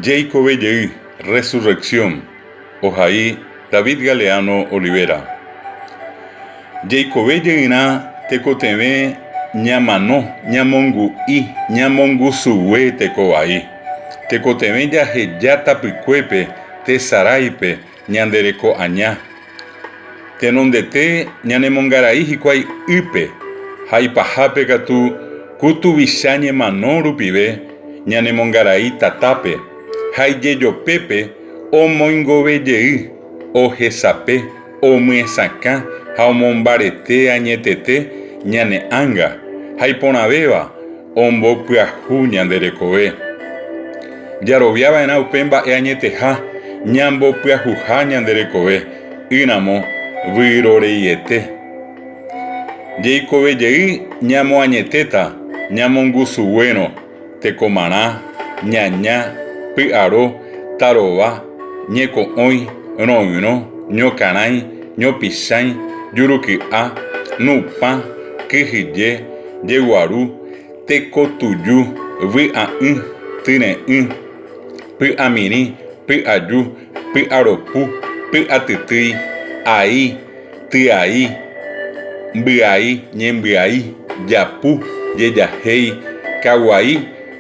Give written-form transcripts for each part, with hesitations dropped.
Jeikove jey, Resurrección, ohai David Galeano Olivera. Jeikove jeyrã tekotevẽ ñamano, ñamongu'i, ñamongusugue teko vai. Tekotevẽ jaheja tapykuépe tesaráipe ñande reko aña. Tenondete ñanemongarai hikuái ýpe ha ipahápe katu ku tuvicha ñemano rupive ñanemongarai tatápe ha ijejopépe omoingove jey, ohesape, omyesakã ha omombarete añetete ñane ánga ha iporãvéva ombopyahu ñande rekove. Jarovia va'erã upe mba'e añeteha ñambopyahuha ñande rekove, ỹramo vyroreiete. Jeikove jey ñamoañetéta ñamongusuguérõ tekomarã, ñaña, py'aro, tarova, ñeko'õi, royrõ, ñokarãi, ñopichãi, juruky'a, nupã, kyhyje, jeguaru, tekotuju, vy'a'ỹ, tyre'ỹ, py'amirĩ, py'aju, py'aropu, py'atytýi, ai, tyai, mbyai, ñembyai, japu, jejahéi, kaguai,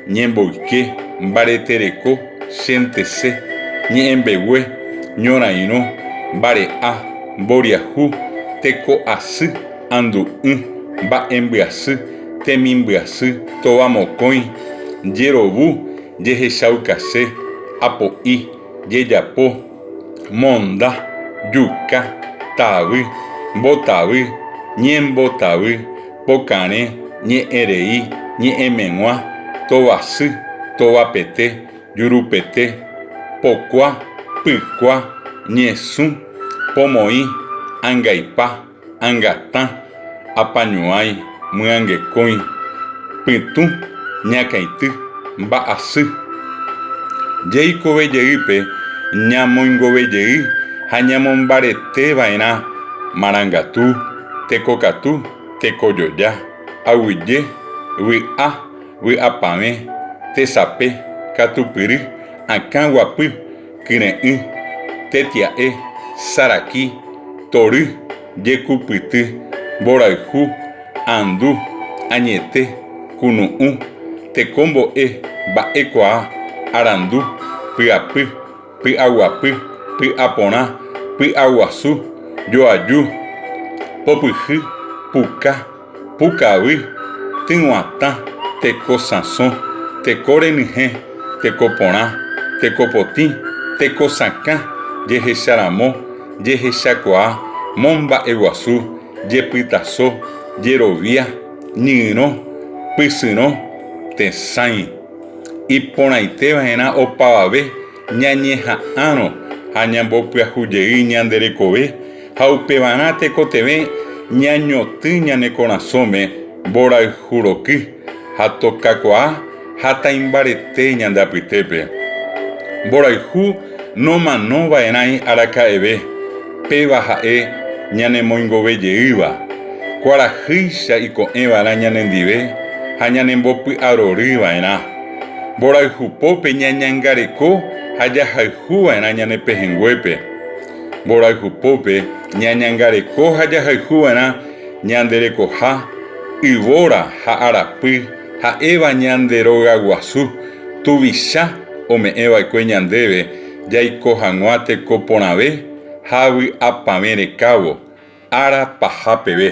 ñemboyke, mbaretereko, chentese, ñe'ẽmbegue, ñorairõ, mbare'a, mboriahu, teko'asy, andu'ỹ, mba'embyasy, temimbyasy, tovamokõi, jerovu, jehechaukase, apo'i, jejapo, monda, juka, tavy, mbotavy, ñembotavy, pokarẽ, ñe'ẽrei, ñe'ẽmeg̃ua, tovasy, tovapete, jurupete, pokua, pykua, ñesũ, pomoĩ, angaipa, angatã, apañuái, myangekõi, pytũ, ñakãity, mba'asy. Jeikove jeýpe ñamoingove jey ha ñamombarete va'erã marangatu, tekokatu, tekojoja, aguyje, vy'a, vy'apavẽ, tesape, katupyry, akã guapy, kyre'ỹ, tetia'e, saraki, tory, jekupyty, mborayhu, andu, añete, kunu'ũ, tekombo'e, mba'ekuaa, arandu, pyapy, py'aguapy, py'aporã, py'aguasu, joaju, popyhy, puka, Pukavy, tyg̃uatã, teko sãso, teko renyhẽ, teko porã, teko potĩ, teko sakã, jehecharamo, jehechakuaa, momba'eguasu, jepytaso, jerovia, ñyrõ, pysyrõ, tesãi. Iporãiteva'erã opavave ñañeha'ãrõ ha ñambopyahujey ñande rekove ha upevarã tekotevẽ ñañotỹ ñane korasõme mborayhu roky ha tokakuaa ha taimbarete ñande apytépe. Mborayhu nomano va'erãi araka'eve, péva ha'e ñanemoingove jeýva, kuarahýicha iko'ẽ va'erã ñanendive ha ñanembopy'arory va'erã. Mborayhupópe ñañangareko ha jahayhu va'erã ñane pehẽnguépe. Mborayhupópe ñañangareko ha jahayhu va'erã ñande rekoha, yvóra ha arapy ha'éva ñande rogaguasu tuvicha ome'ẽ va'ekue ñandéve jaiko hag̃ua teko porãve ha vy'apavẽ rekávo ára paha peve.